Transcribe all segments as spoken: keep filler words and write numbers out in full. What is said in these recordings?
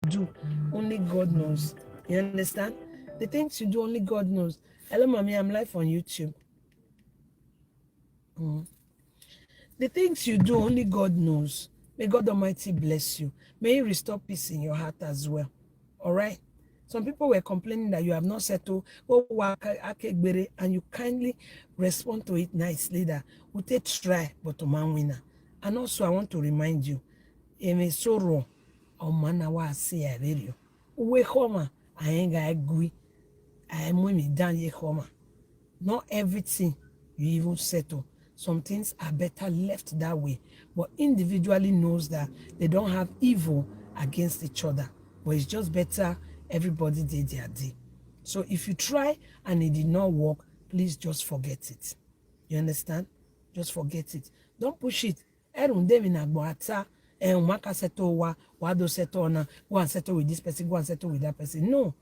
do, only God knows. You understand? The things you do, only God knows. Hello, mommy, I'm live on YouTube. Mm. The things you do, only God knows. May God Almighty bless you. May He restore peace in your heart as well. All right? Some people were complaining that you have not settled. Oh, wa aka-, akegbere, and you kindly respond to it nicely that we take try, but to man winner. And also, I want to remind you, eme soro omana wa si averio. Uwe homa, aenga egui. Aemwe mi dan ye homa. Not everything you even settle. Some things are better left that way. But individually knows that they don't have evil against each other. But it's just better everybody did their day. So if you try and it did not work, please just forget it. You understand? Just forget it. Don't push it. Erun demi na gbo ata. Eh, umaka settle wa, wa do settle na, go and settle with this person, go and settle with that person. No.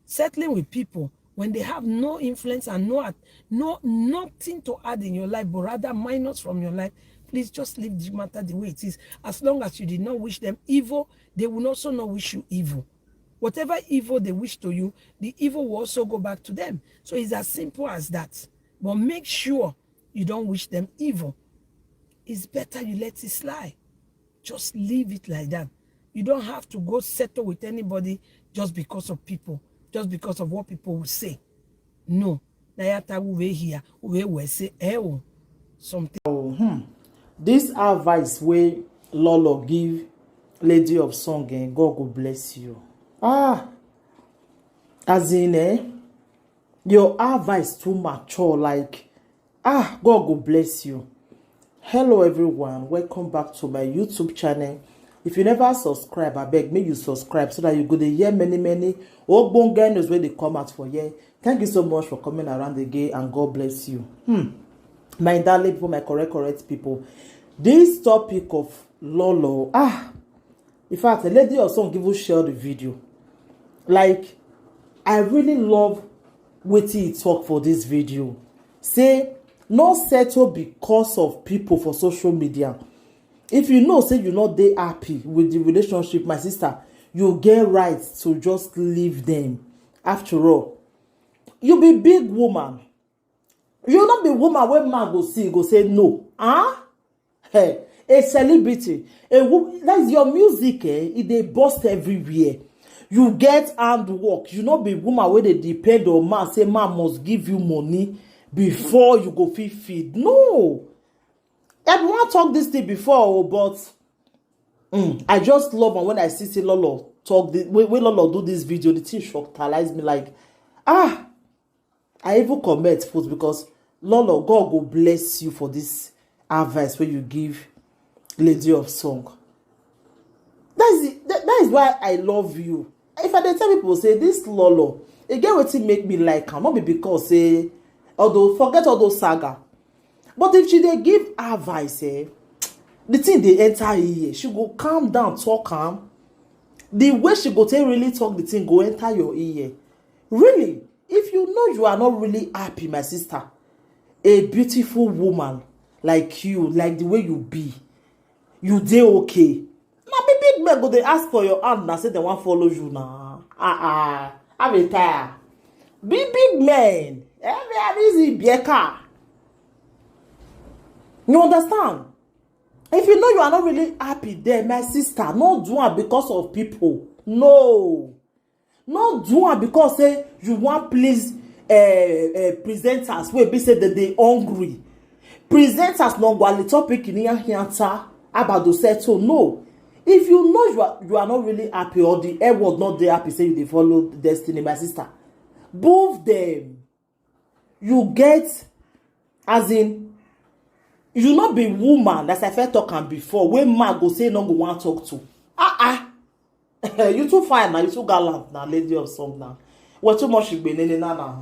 Settling with people when they have no influence and no at-, no, nothing to add in your life, but rather minus from your life, please just leave the matter the way it is. As long as you did not wish them evil, they will also not wish you evil. Whatever evil they wish to you, the evil will also go back to them. So it's as simple as that. But make sure you don't wish them evil. It's better you let it slide. Just leave it like that. You don't have to go settle with anybody just because of people, just because of what people will say. No. Na ya ta we here, we will say, eh, oh, something. Oh, hmm. This advice wey Lolo give Lady of Song, eh, God go bless you. Ah, as in, eh, your advice too mature. Like, ah, God go bless you. Hello, everyone. Welcome back to my YouTube channel. If you never subscribe, I beg, make you subscribe so that you go dey hear many, many ogbonge news wey dey come out for here. Thank you so much for coming around again, and God bless you. Hmm. My darling people, my correct, correct people, this topic of Lolo, ah, in fact, a Lady of Song even share the video. Like, I really love wetin he talk for this video. Say, no settle because of people for social media. If you know say you no dey happy with the relationship, my sister, you get right to just leave them. After all, you be big woman. You no be woman wey man go see, go say no. Huh? Hey, a celebrity, a wo-, that's your music, eh? It dey burst everywhere. You get handwork. You no be woman wey dey depend on man, say man must give you money before you go fit feed. No. I bin wan talk this thing before, oh, but, mm, I just love am when I see say Lolo talk the way, way Lolo do this video. The thing shockalize me. Like, ah, I even comment post because Lolo, God go bless you for this advice wey you give Lady of Song. That's the, that, that is why I love you. If I dey tell people say this Lolo, e get wetin make me like am, no be because say, although forget all those saga, but if she dey give advice, eh, the thing dey enter her ear. She go calm down, talk am. The way she go take really talk the thing go enter your ear. Really, if you know you are not really happy, my sister, a beautiful woman like you, like the way you be, you dey okay. Na big big men go dey ask for your hand, na say dem wan follow you na. Ah ah, I be tire. Big big men, every reason be a car. You understand? If you know you are not really happy there, my sister, no do am because of people. No. No do am because say you wan please, eh, eh, presenters wey be say dem dey hungry. Presenters no go ali topic ni ya hianta about to settle. No. If you know you are, you are not really happy, or the air world not dey happy, say you dey follow destiny, my sister, boof them. You get, as in, you no be woman, as I first talk am before, wey man go say no go wan talk to. Ah ah. You too fine now, you too gallant now, Lady of Song now. We're too much igbe nene na na.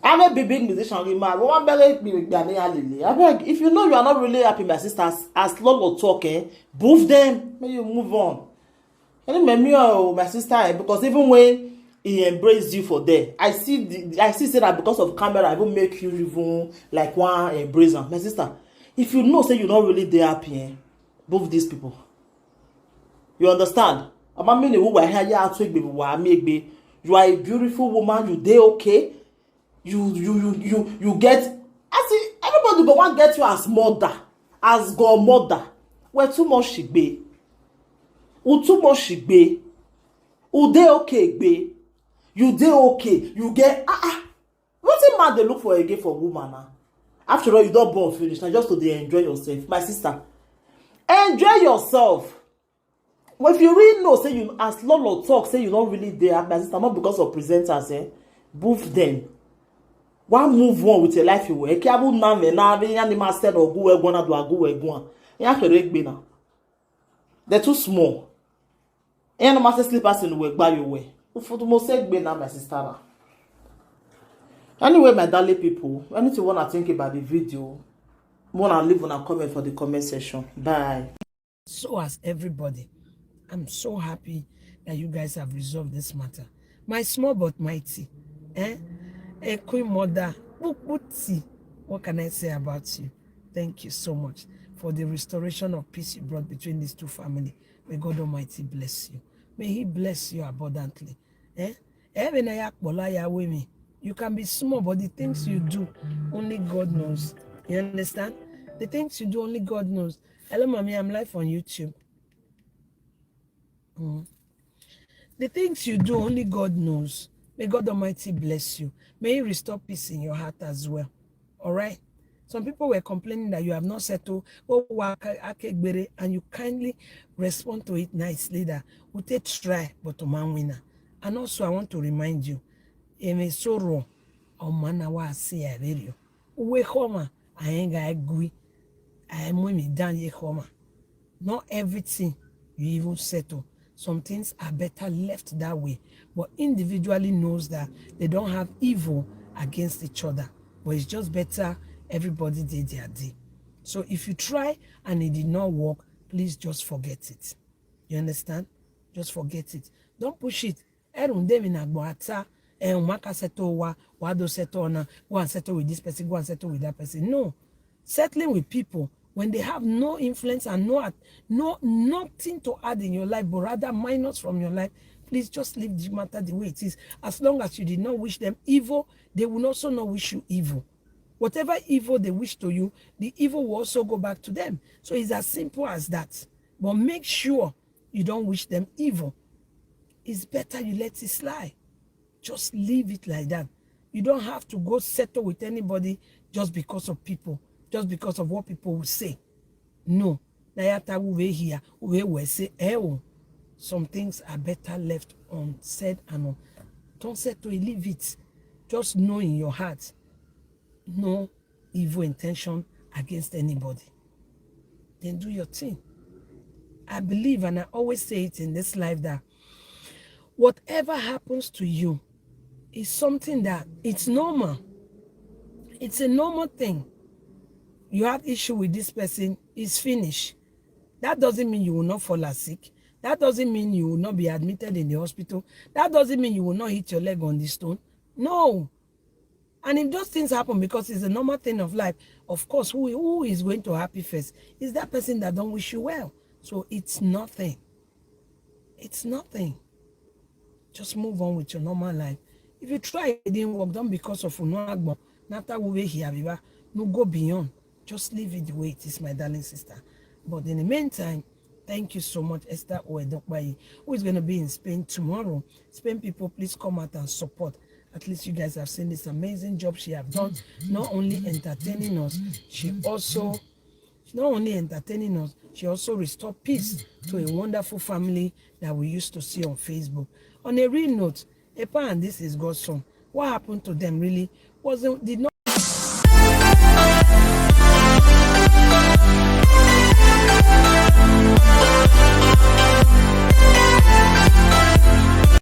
I'm a big, big musician, we mad. We wan bury me with Ghanaian lily. I beg, if you know you are not really happy, my sister, as, as Lolo talk, eh, boof them, may you move on. Anyway, me, oh, my sister, eh, because even when he embraced you for there, I see the, I see say that because of camera, I even make you even like one embrace am. My sister, if you know say you not really dey happy, eh, boof these people. You understand? Mama, me ne wo wa ha ya to egbe wa mi egbe. You are a beautiful woman. You dey okay. You you you you you get. I see, everybody go wan get you as mother, as godmother. Well, too much shigbe. U too much shigbe. U dey okay gbe. You dey okay. You get ah ah. Wetin man dey look for again for woman now? After all, you don born finish. Na just to dey enjoy yourself, my sister. Enjoy yourself. Well, if you really know, say you, as Lolo talk, say you don't really dey happy, my sister, not because of presenters, eh? Boof them. One move on with your life, you work. Kiabu name na ve yani master or go egwana do go egwan. Ya kere egbe na. They're too small. And no master slippers in we buy you way. Ufutu mo say egbe na, my sister na. Anyway, my darling people, anything you wanna think about the video, wanna leave on a comment for the comment section. Bye. So as everybody, I'm so happy that you guys have resolved this matter. My small but mighty, eh? A queen mother, Bukbuti. What can I say about you? Thank you so much for the restoration of peace you brought between these two families. May God Almighty bless you. May He bless you abundantly. Eh? Even a yak bola ya we me. You can be small, but the things you do, only God knows. You understand? The things you do, only God knows. Hello, mommy, I'm live on YouTube. Mm. The things you do, only God knows. May God Almighty bless you. May He restore peace in your heart as well. All right? Some people were complaining that you have not settled. Oh, wa aka-, akegbere, and you kindly respond to it nicely that we take try, but to man winner. And also, I want to remind you, eme soro, omana wa si averio. Uwe homa, aenga egui, aemwe mi dan ye homa. Not everything you even settle. Some things are better left that way. But individually knows that they don't have evil against each other. But it's just better everybody did their day. So if you try and it did not work, please just forget it. You understand? Just forget it. Don't push it. Erun de mi na gbo ata. Eh, umaka settle wa, wa do settle na. Go and settle with this person, go and settle with that person. No. Settling with people when they have no influence and no at-, no, nothing to add in your life, but rather minus from your life, please just leave the matter the way it is. As long as you did not wish them evil, they will also not wish you evil. Whatever evil they wish to you, the evil will also go back to them. So it's as simple as that. But make sure you don't wish them evil. It's better you let it slide. Just leave it like that. You don't have to go settle with anybody just because of people, just because of what people will say. No. Na ya ta we here, we will say, eh, oh. Some things are better left unsaid and un-, don't settle it, leave it. Just know in your heart, no evil intention against anybody. Then do your thing. I believe, and I always say it in this life, that whatever happens to you is something that it's normal. It's a normal thing. You have issue with this person, it's finished. That doesn't mean you will not fall as sick. That doesn't mean you will not be admitted in the hospital. That doesn't mean you will not hit your leg on the stone. No. And if those things happen, because it's a normal thing of life, of course, who, who is going to happy first? Is that person that don't wish you well. So it's nothing. It's nothing. Just move on with your normal life. If you try, it didn't work, don't because of uno agbo. Nata wo we here, viva. No go beyond. Just leave it the way it is, my darling sister. But in the meantime, thank you so much, Esther Oedokbayi, who is gonna be in Spain tomorrow. Spain people, please come out and support. At least you guys have seen this amazing job she have done. Not only entertaining us, she also, she not only entertaining us, she also restore peace to a wonderful family that we used to see on Facebook. On a real note, Epa and this is God's son. What happened to them really wasn't, did not